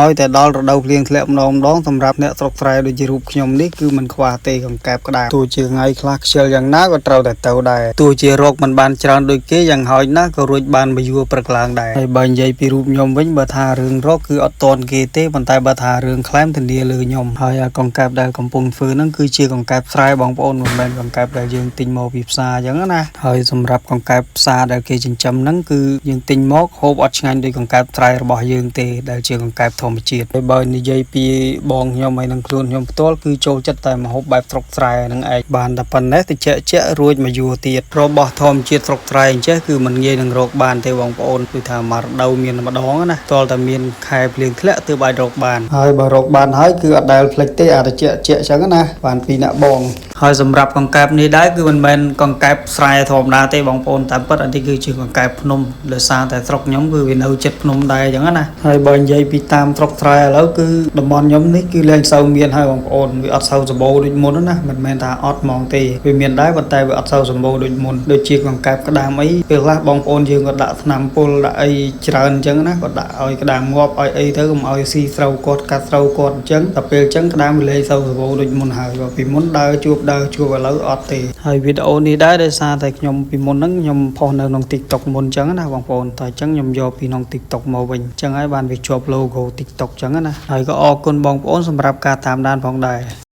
ឲ្យតែដល់រដូវភ្លៀងធ្លាក់ម្ដងម្ដងសម្រាប់អ្នកស្រុកស្រែដូចជារូបខ្ញុំនេះគឺមិនខ្វះទេកង្កែបក្តាមទោះជាថ្ងៃខ្លះខ្ជិលយ៉ាងណាក៏ត្រូវតែទៅដែរទោះជារកមិនបានច្រើនដូចគេយ៉ាងហោចណាស់ក៏រួចបានមួយយួរព្រឹកឡើងដែរហើយបើនិយាយពីរូបខ្ញុំវិញបើថារឿងរកគឺអត់តន់គេទេប៉ុន្តែបើថារឿងក្លែមធានាលើខ្ញុំហើយអាកង្កែបដែលកំពុងធ្វើហ្នឹងគឺជាកង្កែបស្រែបងប្អូនមិនមែនកង្កែបដែលយើងទិញមកពីផ្សារអញ្ចឹងណាហើយសម្រាប់កង្កែបផ្សារដែលគេចិញ្ចឹមហ្នឹងគឺយើងទិញមកហូបអត់ឆ្ងាញ់ដូចកង្កែបស្រែរបស់យើងទេដែលជាកង្កែបធម្មជាតិហើយបើនិយាយពីបងខ្ញុំហើយនឹងខ្លួនខ្ញុំផ្ទាល់គឺចូលចិត្តតែម្ហូបបែបស្រុកស្រែហ្នឹងឯងបានតែប៉ុណ្ណេះតិចជាក់រួចមកយួរទៀតរបស់ធម្មជាតិស្រុកស្រែអញ្ចេះគឺមិនងាយនឹងរកបានទេបងប្អូនគឺថាមករដូវមានម្ដងណាទាល់តែមានខែភ្លៀងធ្លាក់ទើបអាចរកបានហើយបើរកបានហើយគឺអត់ដែលភ្លេចទេអាតិចជាក់អញ្ចឹងណាបានពីអ្នកបងហើយសម្រាប់កង្កែបនេះដែរគឺមិនមែនកង្កែបស្រែធម្មតាទេបងប្អូនតាមពិតអានេះគឺជាកង្កែបភ្នំដោយសារតែស្រុកខ្ញុំគឺវានៅជិតភ្នំដែរអញ្ចឹងណាហើយបើនិយាយពីតាមស្រុកស្រែឥឡូវគឺតំបន់ខ្ញុំនេះគឺលែងសូវមានហើយបងប្អូនវាអត់សូវសម្បូរដូចមុនណាមិនមែនថាអត់ហ្មងទេវាមានដែរប៉ុន្តែវាអត់សូវសម្បូរដូចមុនដូចជាកង្កែបក្តាមអីពេលខ្លះបងប្អូនយើងក៏ដាក់ថ្នាំពុលដាក់អីច្រើនអញ្ចឹងណាក៏ដាក់ឲ្យក្តាមងាប់ឲ្យអីទៅកុំឲ្យស៊ីស្រូវគាត់កាត់ស្រូវគាត់អញ្ចឹងតែពេលអញ្ចឹងក្តាមវាលែងសូវសម្បូរដូចមុនហើយបើពីមុនដើរជួបដើរជួបឥឡូវអត់ទេហើយវីដេអូនេះដែរដោយសារតែខ្ញុំពីមុនហ្នឹងខ្ញុំផុសនៅក្នុង TikTok មុនអញ្ចឹងណាបងប្អូនតែអញ្ចឹងខ្ញុំយកពីក្នុង TikTok មកវិញអញ្ចឹងហើយបានវាជាប់ logo TikTok អញ្ចឹងណាហើយក៏អរគុណបងប្អូនសម្រាប់ការតាមដានផងដែរ។